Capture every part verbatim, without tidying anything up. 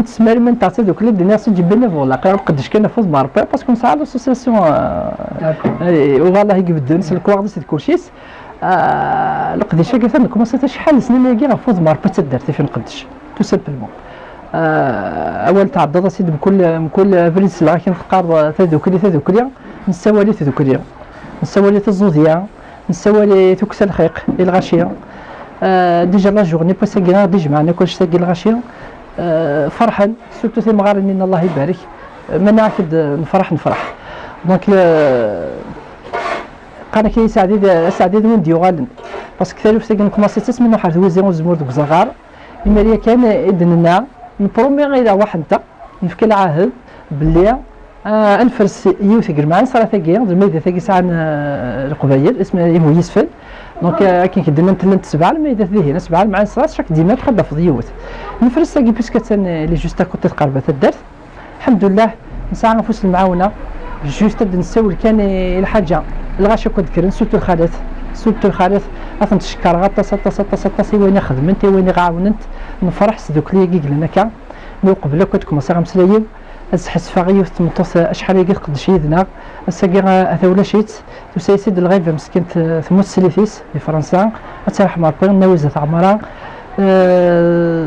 Tesmar iman-nteɣ d tadukli, d-nniɣ s ǧibin iḍul, aql-aɣ nqeddec kan ɣef wudem n Ṛebbi, parce que nesɛa l'association, euh, eh, uɣalah i ibedden s lekwaɣ-is d kulci-s. Ah, leqdic-agi atan nkumaṣi-t acḥal n snin-agi ɣef wudem n Ṛebbi d taddart i fi nqeddec, tout simplement. Ah, awal tɛeddaḍ-as-id mkul, mkul abrid selleɣ akken teqqareḍ, ah, tadukli, tadukli. Nessawal i tdukli, nessawal i tiẓudya, nessawal i tukksa lxiq, i lɣaci. Ah, déjà la journée n wass-agi i ɣ-d-ijemɛen akk annect-agi lɣaci, ah, ferḥen, surtout timɣarin-nni, Allah ibarek. Ma nniɣ-ak-d, nefreḥ, nefreḥ. Donc, ah, qqaren-ak aseɛdi d, aseɛdi d win d-yuɣalen. Parce que taluft-agi nkumaṣi-tt asmi nruḥ ar Tizi Uzemmur deg uzaɣar. Imir yakan i d-nenna, npromi i rrwaḥ-nteɣ, nefka lɛahed belli, ah, ad nefres yiwet deg lmeɛnsrat-agi, d lmeydat-agi sɛan, ah, Leqbayel, isem-, ihi Yisfel. Donc, ah, akken k-d-nnant llant sebɛa lmeydat dihin, sebɛa lmeɛnsrat, chaque dimanche ad d-tafeḍ yiwet. Nefres tagi puisque attan, elle est juste à côté, tqerreb ɣer taddart. Lḥemdullah, nesɛa afus n lemɛawna. Juste ad d-nessawel kan i, i lḥaǧa. Lɣaci akk ad d-kkren, surtout lxalat. Surtout lxalat, ad tent-cekkereɣ aṭas, aṭas, aṭas, aṭas i wayen i xedment, i wayen i ɣ-ɛawnent. Nefreḥ s tdukli-agi yellan akka. Mi uqbel akk ad kmenseɣ ameslay-iw, ad sḥassfeɣ i yiwet n tmeṭṭut acḥal-agi tqeddec yid-neɣ. Ass-agi, a, ata ulac-itt. Tusa-yas-id lɣiba meskint, eh, temmut teslit-is di Fransa, ad tt-yerḥem Ṛebbi, nawi zdat ɛemṛa. Eh,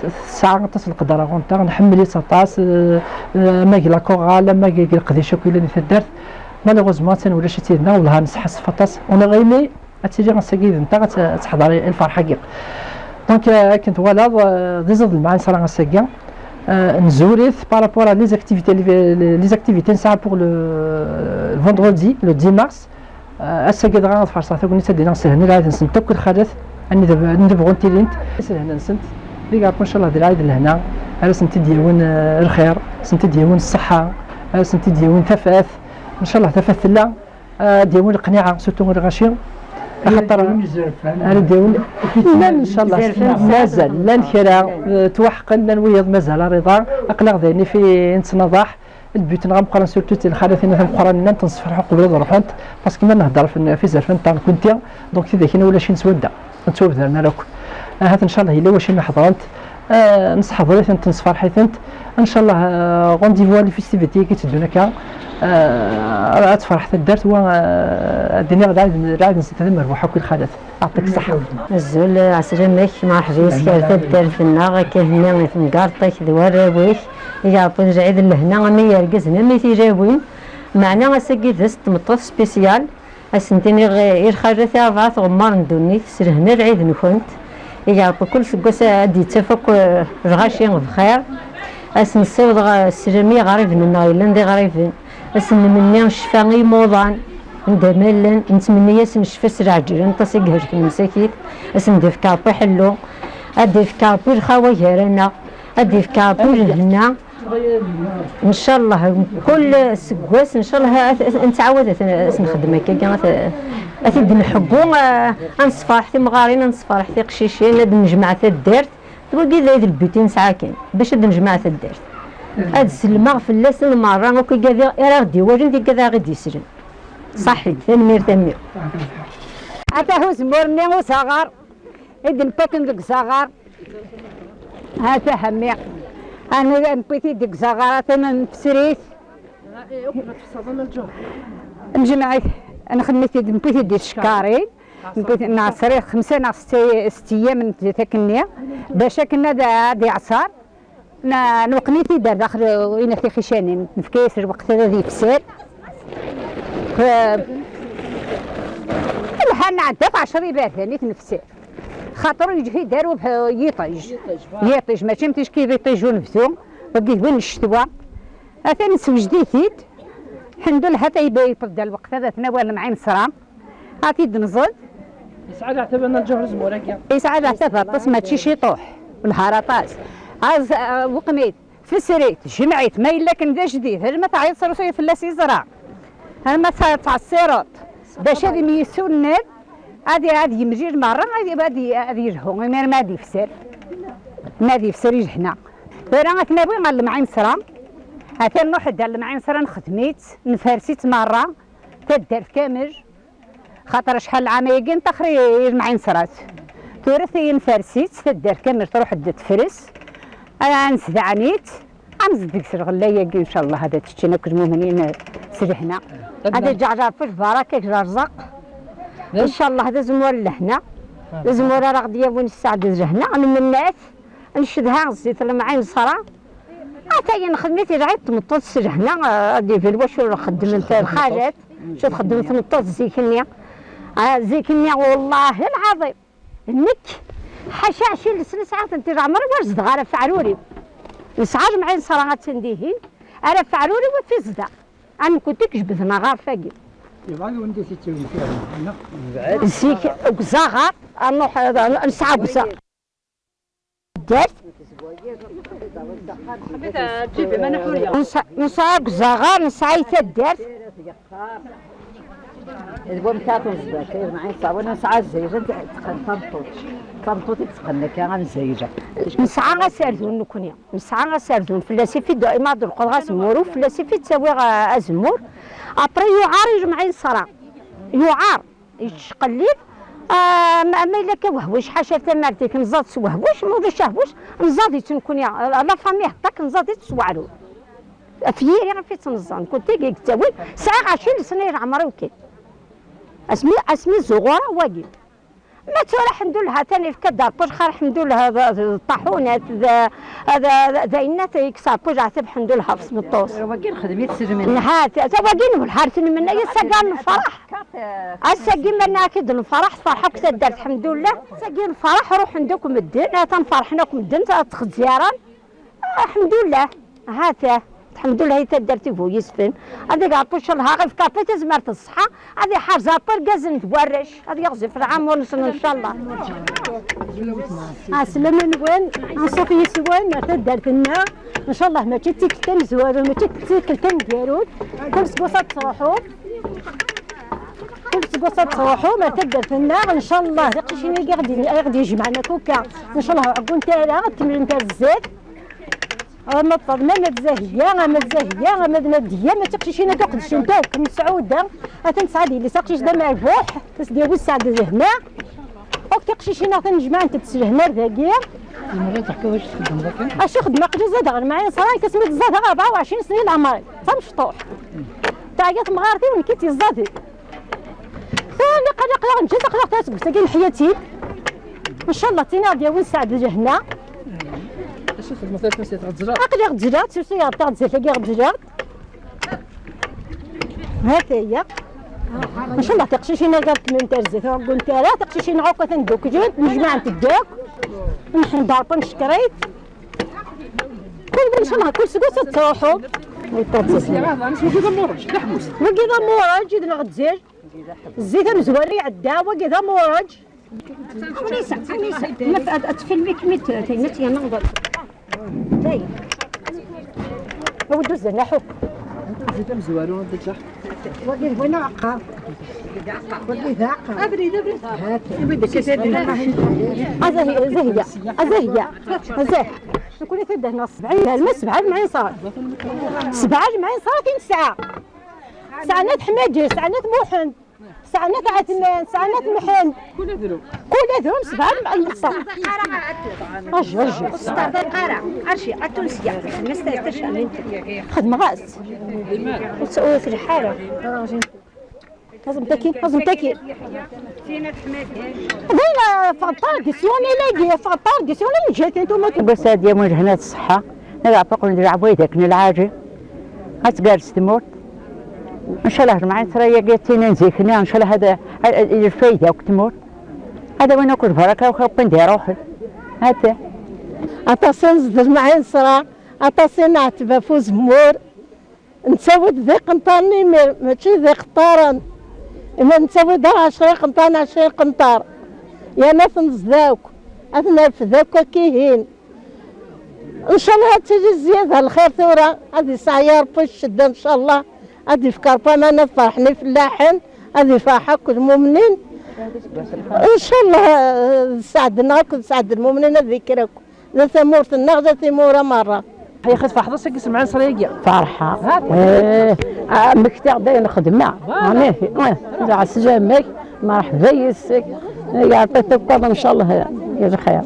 tesɛa aṭas n lqedra ɣur-nteɣ, nḥemmel-itt aṭas, eh, eh, ama deg la chorale, ama deg leqdic akk yellan di taddart. Malheureusement, attan ulac-itt yid-neɣ, wellah nesḥassef aṭas. On aurait aimé ad tili ass-agi yid-nteɣ, ad t-, ad teḥḍer i lferḥ-agi. Donc, euh, akken twalaḍ, euh, d iẓid lmeɛna nesra ass-agi. Euh, nzur-it par rapport à les activités, les, les activités nesɛa pour le, le vendredi, le dix mars. Euh, ass-agi dɣa ad farṣeɣ tagnit ad d-iniɣ sehna lɛid-nsent akk lxalat, anida b-, anida bɣunt ilint. Sehna-nsent, di Ṛebbi ncallah d lɛid n lehna, ara sent-id-yawin, euh, lxir, sent-id-yawin ṣṣeḥḥa, ara sent-id-yawin tafat. Ncallah tafat tella. Ad d-yawin leqniɛa, surtout i lɣaci. Axaṭer ara d-yawin, llan, ncallah, mazal, llan kra, eh, twaḥqen, llan wiyaḍ mazal rriḍa. Aql-aɣ d ayen i fi nettnaḍaḥ. Lbut-nneɣ ameqqran, surtout d lxalat-nneɣ timeqqranin, ad tent-nessefreḥ uqbel ad ruḥent, parce que ma nhedder f-, f izerfan n nekkenti, donc tidak-ina ulac-in swadda. Ur ttwabdaren ara akk. Ahat ncallah yella wacu mi ḥeḍrent, eh, nesseḥḍer-itent, nessefreḥ-itent. Ncallah, eh, rendez-vous les festivités-agi tteddun akka. Eh, ad tefreḥ taddart wa, eh, ad d-iniɣ lɛid, lɛid-nsent d amerbuḥ akk i lxalat. Yeɛṭik ṣṣeḥḥa. Azul, ɛeslama-k, merḥba yes-k ar taddart-nneɣ, akka henni i temgerṭ-ik d warraw-ik. I yeɛṭin lɛid n lehna, ama i yergazen, ama i tilawin. Meɛna ass-agi d ass n tmeṭṭut spécial. Ad sen-iniɣ i lxalat i ṛebɛa tɣemmar n ddunit, s lehna lɛid-nkent. I Ṛebbi kul seg wass ad d-yettaf akk, eh, lɣaci bxir. Ad sen-nessiweḍ ɣ-, sslam i iɣriben-nneɣ yellan d iɣriben. Ad sen-nmenni ccfa i imuḍan, anda ma llan, nettmenni-yasen ccfa s lɛeǧlan, aṭas i ihelken msakit. Ad sen-d-ifk Ṛebbi ḥellu, ad d-ifk Ṛebbi lxawa gar-aneɣ, ad d-ifk Ṛebbi lehna. Ncallah, kul aseggas, ncallah, ad, ad, ad nettɛawad ad, ad nexdem akka, ad, ad t-id-nḥeggu, ah, ad nessefreḥ timɣarin, ad nessefreḥ tiqcicin, ad d-nejmeɛ taddart. D wagi d, d lbut i nesɛa kan, bac ad d-nejmeɛ taddart. Ad sellmeɣ fell-asen merra, akk igad i ara ɣ-d-iwalin, d igad ara ɣ-d-yeslen. Ṣaḥit, tanemmirt a mmi. Ata uzemmur-nni usaɣar, i d-newwi-ten deg usaɣar. Ata a mmi. Newwi-t-id deg usaɣar, atan nefser-it. Njemɛ-it, nxemmem-it-id, newwi-t-id di tcekkarin. Newwi-t, nɛeṣṣer-it xemsa neɣ setta, setta iyyamen n tdit akkenni, bac akken ad, ad iɛṣer. Na-, nweqqen-it-id ar daxel, ina tixicanin, nefka-yas lweqt ad yefser. F-, lḥal nɛedda-t ɛecra iberdan i t-nefser. Xaṭer ur yeǧhid ara ub-, yiṭij. Yiṭij, mačči am ticki d iṭij unebdu, wagi d win n ccetwa. Atan neswejed-it-id. Lḥemdullah, ata yewweḍ-d lweqt ad t-nawal lemɛin ṣṣra. Ad t-id-nẓed. Yesɛa leɛtab a Nna Lǧuher uzemmur-agi. Yesɛa leɛtab aṭas, mačči ciṭuḥ. Lhar aṭas. Aẓ-, a, weqqem-it, fesser-it, jmeɛ-it, ma yella akken d ajdid, alma teɛyiḍ srusuy fell-as iẓra. Alma t-, tettɛeṣṣireḍ. Bac ad imyessunned, ad, ad yemlil merra, ad, ad, ad yelhu, imir ma ad yefser. Ma ad yefser ijehna. Tura ad t-nawi ɣer lemɛin ṣṣra. Atan nruḥ-d ɣer lemɛin ṣṣra, nexdem-itt, nfers-itt merra, taddart kamel. Xaṭer acḥal lɛam-agi nṭaxer i, i lemɛin ṣṣrat. Tura ti nfers-itt, taddart kamel truḥ-d tefres. Ad nesdeɛni-tt, ad nzeddeget lɣella-agi, ncallah, ad teččen akk lmumnin s lehna. Ad iǧɛel Ṛebbi lbaraka deg lerẓaq. Ncallah, d azemmur n lehna. D azemmur ara ɣ-d-yawin sseɛd d lehna. Nmenna-t, ncedha zzit lemɛin ṣṣra. Ataya nxedm-it i lɛid tmeṭṭut s lehna, ad d-iban wacu xeddment lxalat, acu txeddem tmeṭṭut zik-nni. Ah, zik-nni, wallahi lɛaḍim. Nekk, ḥaca ɛecrin sna sɛiɣ-tent i leɛmer-iw, ur zedɣeɣ ara ɣef ɛrur-iw. Nesɛa lemɛin ṣṣra attan dihin, ara ɣef ɛrur-iw ad t-izdeɣ. Am kunti k-jebden aɣaref-agi. Yebɣa yiwen di tettawin fiha, neɣ? Zik, deg uzaɣar, ad nruḥ, ad, ad nesɛa deg uzaɣar. Taddart. Nesɛa, nesɛa deg uzaɣar, nesɛa i taddart. D wamek ara tuẓeḍ akka, yemɛin ṣṣawa, nesɛa zzayra, teqqen tameṭṭut. Tameṭṭut i teqqen akka, am zzayra. Nesɛa aserdun nekkni. Nesɛa aserdun, fell-as i fi d-, ima d-lqeḍ azemmur, fell-as i fi d-ttawiɣ, ah, azemmur. Après, yuɛar i lemɛin ṣṣra. Yuɛar, yettqellib. Ah, ma, ma yella akka wehwic, ḥaca tamart-ik, nẓad s wehwic, ma ulac ahwic, nẓad-itt nekkni, la famille hekk, nẓad-itt s weɛrur. Ɣef yiri ɣef i tt-neẓẓa, nekkni tigi i yettawin, sɛiɣ ɛecrin sna i leɛmer-iw kan. Asmi, asmi zuɣureɣ wagi. Ma tura, ḥemdullah, atan ifka-d Ṛebbi lxir, ḥemdullah, d, d ṭaḥunat, d, d, d, d ayennat yekkes Ṛebbi leɛtab, ḥemdullah, ɣef tmeṭṭut. Wagi nexdem-it s lmenna. Nhat, ta wagi n lḥar tenmenna, ass-agi ad nefreḥ. Ass-agi ma nɛak-id nefreḥ, tefreḥ akk taddart, ḥemdullah. Ass-agi nefreḥ, ruḥen-d akk medden, atan ferḥen akk medden, ttxezziren. Ḥemdullah, ha-t-a. Ḥemdullah i taddart i bu yisfen. Ad ig Ṛebbi ncallah, ad ifk Ṛebbi tazmert d ṣṣeḥḥa, ad iḥerz Ṛebbi irgazen d warrac, ad yeɣzif lɛamur-nsen ncallah. Ɛeslama-nwen, anṣuf yis-wen ar taddart-nneɣ. Ncallah mačči d tikkelt tamezwarut, mačči d tikkelt taneggarut. Kul seg wass ad tettruḥu. Kul seg wass ad tettruḥu ar taddart-nneɣ, ncallah d tiqcicin-agi i ɣ-d-, i ɣ-d-ijemɛen akk akka. Ncallah ur ɛeggunt ara, ad kemmlent ar zdat. Ama d Faḍma, ama d Zahiya, ama d Zahiya, ama d Nadiya, ma d tiqcicin-agi qedcent akk, Mesɛuda, atan tesɛa d yelli-s aqcic d amerbuḥ, as-d-yawi sseɛd d lehna. Akk tiqcicin-a atan jemɛent-d s lehna ar dagi. Tzemreḍ ad teḥkiḍ acu txeddmeḍ akka? Acu xeddmeɣ, aql-i zadeɣ lemɛin ṣṣra, nekk asmi d-zadeɣ rebɛa u ɛecrin sna i leɛmer-iw, d tamecṭuḥt. Teɛya temɣart-iw, nekk i tt-iẓẓaden. Tura, aql-aɣ neǧǧa-t, aql-aɣ tura seg useggas-agi neḥya-tt-id. Ncallah, d tin i ɣ-d-yawin sseɛd d lehna. Acu txedmeḍ a Tmasirt, ɣ-tzreɛ? Aql-i ɣ-zzreɣ, ttsusuyeɣ-d taɣezzalt-agi ɣ-zzreɣ. Ha-t-aya. Ncallah tiqcicin-agi ad kemmlent ar zdat, ur ɛeggunt ara. Tiqcicin akk atan ddukkli, nejmaɛent-d akk. Nḥemd Ṛebbi, neckeṛ-it. Kul ma ncallah, kul seg wass ad ttruḥu. Wagi d amuṛeǧ, d aḥbus. Wagi d amuṛeǧ, i d lɣezzal. Zzit amezwaru iɛedda, wagi d amuṛeǧ. Anisa, Anisa, ma t-, ad, ad tfilmi kmi t-, tayna-tt yerna ɣer. Dayen. Awed uzzen, aḥu. Zzit amezwaru, ad teččeḥ. Wagi d win aɛeqqar. Wagi d aɛeqqar. Abrid, abrid. Hat. Azah, azah, azah. Azah. Nekuni taddart-nneɣ sebɛin, ma sebɛa lemɛin ṣṣra. Sebɛa lemɛin ṣṣra tin tesɛa. Sɛan At Ḥmaǧi, sɛan At Muḥend. Sɛan At Ɛetman, sɛan At Mḥend. Kul adrum. Kul adrum sebɛa lemɛin ṣṣra. Aji, aji. Ur testerḍiq ara. Aji, atunsiya. Xedmeɣ-as. Ur tt-, ur telḥa ara. Aẓem-t akkin, aẓem-t akkin. D ayen, ffeɣ tradisyonil-agi, ffeɣ tradisyonil n ǧatin tumut. Deg wass-a ad yawi lehna d ṣṣeḥḥa, ad ɛeṭṭuqen d leɛwayed akken lɛali, ad tgerrez tmurt. Ncallah lemɛin tura-agi ad ttinin zik-nni, ncallah ad, ad, ad lfayda akk tmurt. Ad awin akk lbaraka akk win d-iruḥen. Ata. Aṭas i nẓed lemɛin ṣṣra, aṭas i nɛetteb ɣef uzemmur. Nettawi-d d iqenṭaren imir, mačči d iqeṭṭaren. Ima nettawi-d ar ɛecra iqenṭaren, ɛecra iqenṭar. Yerna ad ten-nẓed akk, ad ten-nerfed akk akkihin. Ncallah ad tili zzyada lxir tura, ad yesɛa Ṛebbi ccedda ncallah, ad yefk Ṛebbi aman ad ferḥen ifellaḥen, ad yefreḥ akk lmumnin. Ncallah, eh, d sseɛd-nneɣ akk d sseɛd lmumnin ad yekker akk. D tamurt-nneɣ, d timura merra. Ḥayaxi tferḥeḍ ass-agi s lemɛin ṣṣra-agi? Ferḥeɣ. Ha? Eh, ah, mmektiɣ-d ayen xedmeɣ. Voilà. Ɛni, eh, ɛeslama-k, merḥba yes-k. Yeɛṭi-t akk ncallah, ya lxir.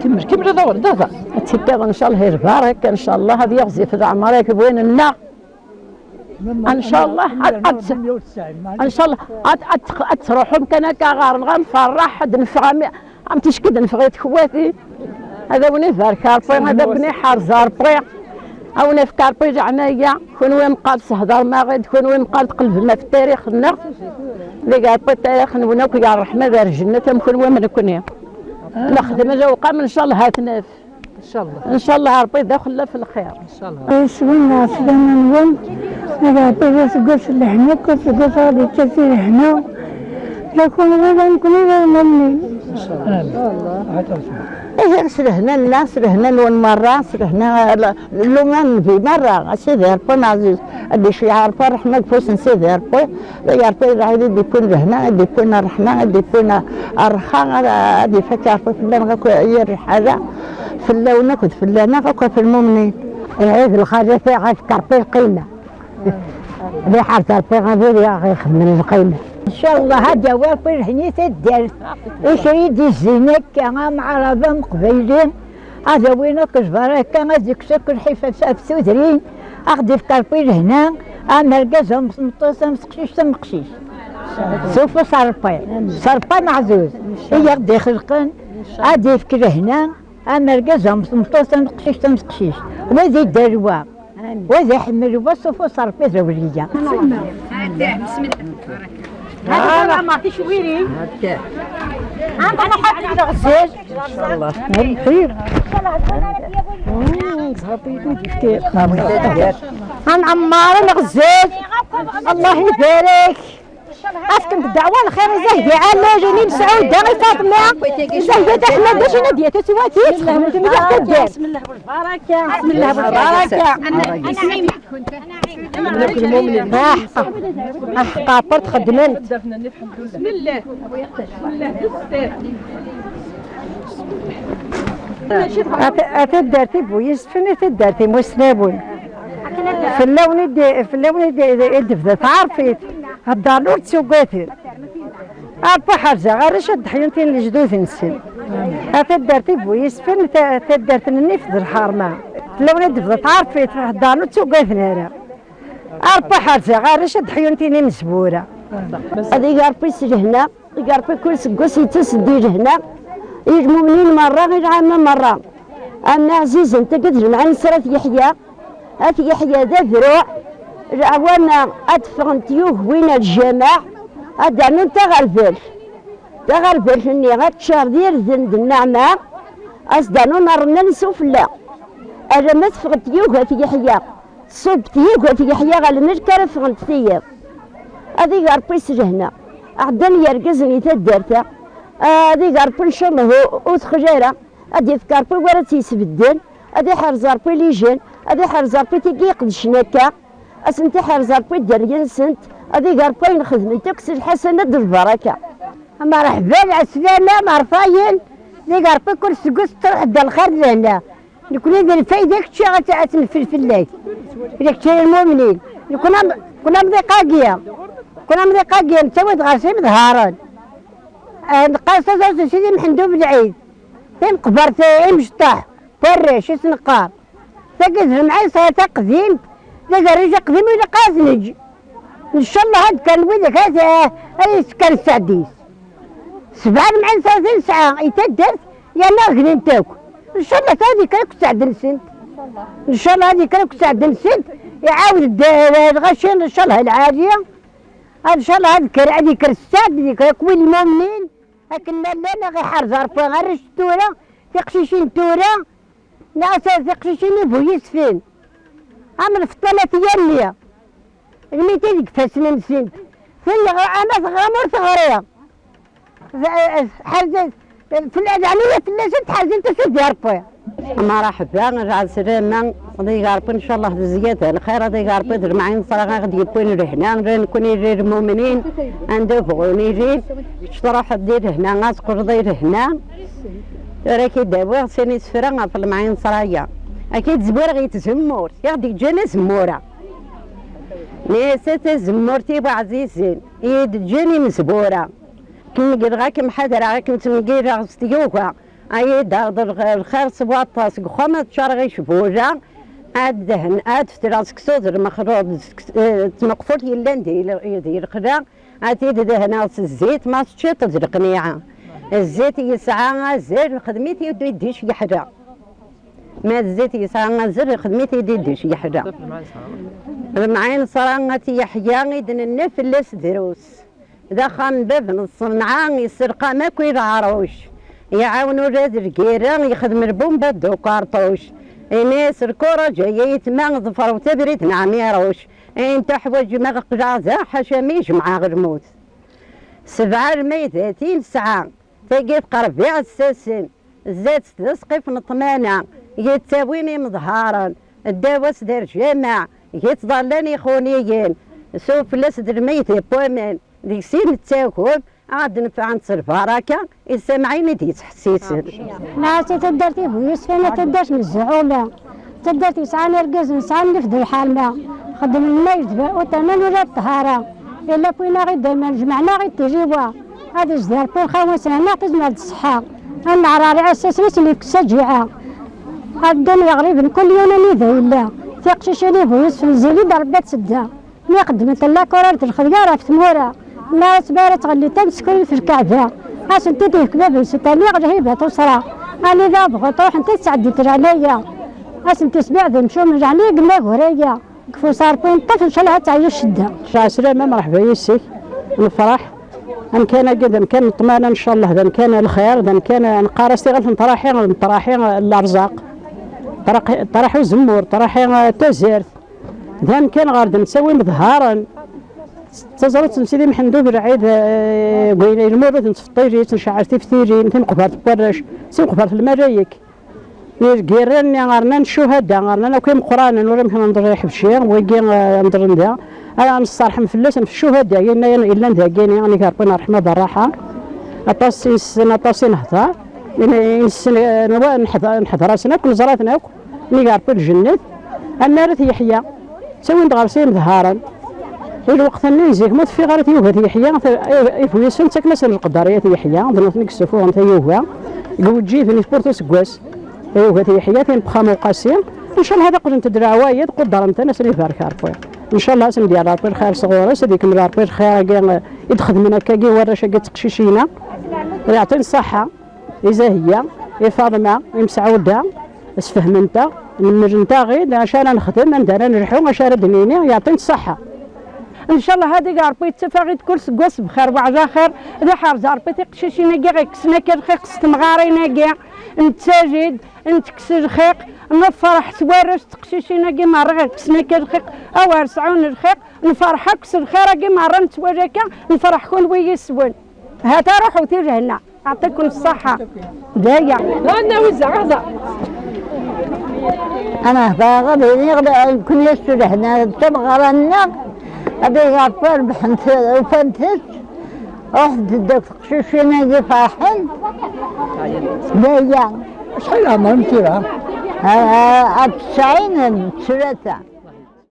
Kemmel, kemmel ad awen-d-aḍa. Ad tekkiḍ, ncallah, ibarek, ncallah, ad yeɣzif leɛmer-ik d win-nneɣ. Ncallah, ad, ad, ncallah, ad, ad, ad truḥem kan akka ɣer-neɣ, ad nferreḥ, ad neffeɣ am, am ticki d-neffeɣ i tekwati. Ad awen-ibarek Ṛebbi, ad awen-iḥerz Ṛebbi. Ad awen-ifk Ṛebbi leɛnaya, kunwi meqqar tesheḍrem-aɣ-d, kunwi meqqar tqelbem ɣef tarix-nneɣ. Deg Ṛebbi tarix-nwen akk yerḥem, ad ar lǧennet am kunwi am nekni. Nexdem lewqam, ncallah ad t-naf. Ncallah. Ncallah Ṛebbi d axellaf n lxir. Ncallah. Iswi-nneɣ s lehna-nwen, ad iɛeṭṭi d aseggas n leḥna, akk aseggas ad yettas i lehna. La kunwi, la nekni, la lmumin. Ncallah. Ihi s lehna-nneɣ, s lehna-nwen merra, s lehna, la, luma n nnbi merra, a Sidi Ṛebbi ameɛzuz, ad d-iceyyeɛ Ṛebbi ṛṛeḥma deg ufus n Sidi Ṛebbi. Ay Ṛebbi, ay Ṛebbi, ad d-iwwin lehna, ad d-iwwin ṛṛeḥma, ad d-iwwin rrxa, ad, ad ifak Ṛebbi fell-aneɣ akk yir liḥala, fell-awen akked fell-aneɣ akk ɣef lmumnin. Lɛid lxalat, ad ifk Ṛebbi lqima. Ad iḥerz Ṛebbi abrid i ɣ-ixedmen lqima. Ncallah ad d-yawi Ṛebbi lehna i taddart. I kra i d-izzin akka, am Aɛrab, am Qbayli, ad awin akk lbaraka, ad ikkes akk lḥif ɣef, ɣef tudrin, ad ɣ-d-ifk Ṛebbi lehna, am argaz, am tmeṭṭut, am teqcict, am uqcic. S ufus n Ṛebbi, s Ṛebbi ameɛzuz, i ɣ-d-ixelqen, ad d-ifk lehna, am argaz, am tmeṭṭut, am teqcict, am uqcic. Wa d idderwa, wa d iḥemmel, wa s ufus n Ṛebbi d awliya. هذا ما فيش ويري. انت انا حاطط الغسيل. ان شاء الله. خير. هنعمر الغزال. الله يبارك. اسكن بالدعوة الخير، زهدي على جنين سعودة، فاطمة، زهدي أحمد، باش نادية سواتي. بسم الله والبركة، بسم الله والبركة، بسم الله والبركة. آه، آه، قابرت خدمت. بسم الله. بسم الله. أت-، أتدرتي بويس فين أتدرتي مسلمون. فلاوني دي، فلاوني دي، دي، دي، دي، تعرفي. هدار نور تسوقاتي. أبا حرزة، غير شد حيونتين لجدود نسين. أتدرتي بويس فين ت-، تدرت النفذ الحرمة. فلاوني دي، تعرفي، هدار نور تسوقاتي نارا. Ṛebbi ḥerzeɣ arrac ad ḥyun tini mezwura. Ad ig Ṛebbi s lehna, ig Ṛebbi kul seg wass yettas-d i lehna i lmumnin merra, i lɛamma merra. Am Ɛzizen tagi d Lemɛin Sra At Yeḥya, At Yeḥya d adruɛ, leɛwana ad ffɣent tugwin ar lǧameɛ, ad d-rnunt aɣerbal. D aɣerbal-nni ad teččar d irden d nneɛma, ad s-d-rnun ṛṛemnan sufella. Alamma teffeɣ-d tyuga At Yeḥya. Ṣubb tyuga At Yeḥya ɣer lmelk ara ffɣent tiyiḍ. Ad ig Ṛebbi s lehna. Ɛeddan yergazen i taddart-a. Ad ig Ṛebbi ncallah ur, ur texli ara. Ad d-ifk Ṛebbi wara tt-yesbedden. Ad iḥrez Ṛebbi lijen. Ad iḥrez Ṛebbi tigi iqedcen akka. Ad sent-iḥrez Ṛebbi dderya-nsent. Ad ig Ṛebbi ayen xedment akk s lḥasanat d lbaraka. Merḥba, lɛeslama, merfayen. Ad ig Ṛebbi kul seg-s truḥ-d lxir d lehna. Nekni d lfayda kečči ad, ad t-nfel fell-ak. Ila kečči lmumnin. Nekni am-, nekni amḍiq-agi. Nekni amḍiq-agi, nettawi-d ɣer-s imedharen. Ah, neqqar s aẓar n Sidi Mḥend U Belɛid. Timeqbert, eh, imecṭaḥ, warrac, i s-neqqar. Tagi d lemɛaysa taqdimt, d agerruj aqdim, ilaq ad t-neǧǧ. Ncallah ad kkren widak ara, ara yessekren sseɛd-is. Sebɛa lemɛaysa i nesɛa i taddart, yerna gnint akk. Ncallah ta ad yekker akk sseɛd-nsent. Ncallah ad yekker akk sseɛd-nsent, iɛawed-d, eh, lɣaci, ncallah lɛali. Ncallah ad kker, ad yekker sseɛd, ad yekker akk wid lmumnin. Akken ma llan, ad ɣ-iḥrez Ṛebbi arrac n tura, tiqcicin n tura, neɣ tiqcicin n bu yisfin. Am lfeṭṭa n at yanni, lmiti deg ifassen-nsent. Tin yeɣra ama teɣra ma ur teɣri. Ḥerzet, fell-, leɛnaya fell-asent, ḥerzent-asent di Ṛebbi. Merḥba, lɛeslama, ad ig Ṛebbi ncallah d zzyada lxir, ad ig Ṛebbi d lemɛin ṣṣra ad ɣ-d-yewwin lehna, la nekni la lmumnin, anda bɣun ilin, kečč truḥeḍ di lehna, ad teqqleḍ i lehna. Tura ad k-id-awiɣ sin isefra ɣef lemɛin ṣṣra-ya. Ad k-id-zwireɣ i tzemmurt, i ɣ-d-yeǧǧan azemmur-a. Nisa tazemmurt-iw ɛzizen, i yi-d-ǧǧan imezwura. Kem-, ḥadreɣ ad kem-ttmeggireɣ s tyuga. Ay d-aɣeḍ lxir s waṭas, deg uxxam ad ččareɣ icbula, ad dhen, ad ftreɣ seksu d lmexruḍ, d tmeqfult yellan di, di lexla, ad t-id-dehneɣ s zzit, ma teččiḍ d leqniɛa. Zzit yesɛa azal, xdem-it i ddic yeḥra. Ma zzit yesɛa azal, xdem-it i ddic yeḥra. Lemɛin ṣra at Yeḥya i d-nenna fell-as drus. D axxam n bab n ṣṣenɛa, iselqam akk i leɛruc. Iɛawen ula d lgirra, yexdem lbumba d ukarṭuc. Ini-as lkuraǧ ay ayetma, ḍefrew abrid n Ɛmiruc. Ayen tuḥwaǧem ad qqleɣ da, ḥaca mi jemɛeɣ lmut. Sebɛa lmaydat i nesɛa, tagi teqreb iɛessasen. Zdat d asqif n ṭṭmana, yettawin imḍharen, ddaw-as d rjama, yettḍallan ixuniyen, sufell-as d lmeyd n waman, deg-s i nettagem, ad nefɛent s lbaraka, i samɛin i d-yettḥessisen. Nɛas i taddart i bu-yusfan, a taddart n zzɛula, taddart yesɛan irgazen, sɛan nnif d lḥerma, xeddmen ma yezba utaman ula d ṭṭhara, illa win aɣ-iddamen, jemɛen-aɣ-id tiliwa, ad izdi Rebbi lxawa-nsen, annaɣ tezmer d ṣṣeḥḥa, ad neɛrar iɛessasen-is, ad yefk saǧiɛa, ad ddun iɣriben kul yiwen anida yella, tiqcicin i bu-yusfan, zili-d Rebbi ad tedda. Mi xeddment llakurar d lxedyar ɣef tmura, ma asmi ara tɣelli tamsekrint f lkaɛba, ad sent-id-yefk bab-nsent aniɣ lhiba tuṣra, anida bɣunt ruḥent ad sɛeddint leɛnaya, ad sent-isbiɛ d imcumen leɛnaya deg imagur-aya, deg ufus Rebbi neṭṭef ncallah ad teɛyu ccedda. Ɛeslama, mreḥba yis-k, nefṛeḥ, amkan-agi d amkan n ṭṭmana ncallah, d amkan n lxir, d amkan neqqar-as tiɣelt n ṭraḥi, n ṭraḥi n lerẓaq, ṭraḥi, ṭraḥi uzemmur, ṭraḥi tazart. D amkan ɣer d-nettawi imḍharen. D taẓrut n Sidi Mḥend Ubelɛid, eh, deg wayen lmurud n tfeṭṭilit, nceɛɛel tiftilin, timeqbert n warrac, timeqbert n lmalayek. Irgirren-nni rnan ccuhada, rnan akk imeqqranen, ur amkan nḍer iḥebci, wigi, eh, nḍerren da. Ara nesteṛḥem fell-asen f ccuhada, yenna yellan dagini, nnig Ṛebbi n ṛṛeḥma d ṛṛaḥa. Aṭas i nessen, aṭas i nehder, i nessen, eh, nḥeḍ-, nḥeḍer-asen akk, neẓra-ten akk. Nnig Ṛebbi lǧennet, am ara t-yeḥya. Ttawin-d ɣer-s imḍharen. I lweqt-nni n zik, ma ur teffiɣ ara tyuga t-yeḥya, t-, i, i bu-yusfan ttaken-asen lqedder i at Yeḥya, d nutni i yessufuɣen tayuga, deg uweǧǧifen i tewwurt useggas. Tayuga t-yeḥya, tin n uxxam uqasi. Ncallah ad qqlent-d leɛwayed, qudrent-ten, ad sen-ibarek Ṛebbi. Ncallah ad sen-d-yerr Ṛebbi lxir sɣur-s, ad ikemmel Ṛebbi lxir-agi, eh, i d-xedmen akkagi warrac-agi d teqcicin-a. Ad iɛṭin ṣṣeḥḥa. I Zahiya, i Faḍma, i Mesɛuda, sfehmen-aɣ, nemmlen-aɣ-id acu ara nexdem, anda ara nelḥu, acu ara d-nini, yeɛṭi-n ṣṣeḥḥa. Ncallah ad ig Ṛebbi yettaf-aɣ-id kul seg wass bxir weɛla xir, ad iḥrez Ṛebbi tiqcicin-agi ɣ-ikksen akka lxiq s temɣarin-agi, nettali-d, ntekkes lxiq, nefreḥ s warrac teqcicin-agi merra ɣ-ikksen akka lxiq, awer sɛun lxiq, nefreḥ akk s lxir-agi merra nettwali akka, nefreḥ kunwi yis-wen. Ha-t-a ruḥut i lehna. Yeɛṭikum ṣṣeḥḥa. D aya. Ɣanna wizza, ɣaza. Ana hdaɣ ad iniɣ d nekkni s lehna d tameɣra-nneɣ, ad iɣerfa rebḥent, ufant-tt, ruḥent-d akk teqcicin-agi ferḥent. D aya. Acḥal ɛemṛem tura? Ah, ah, tesɛin d tlata.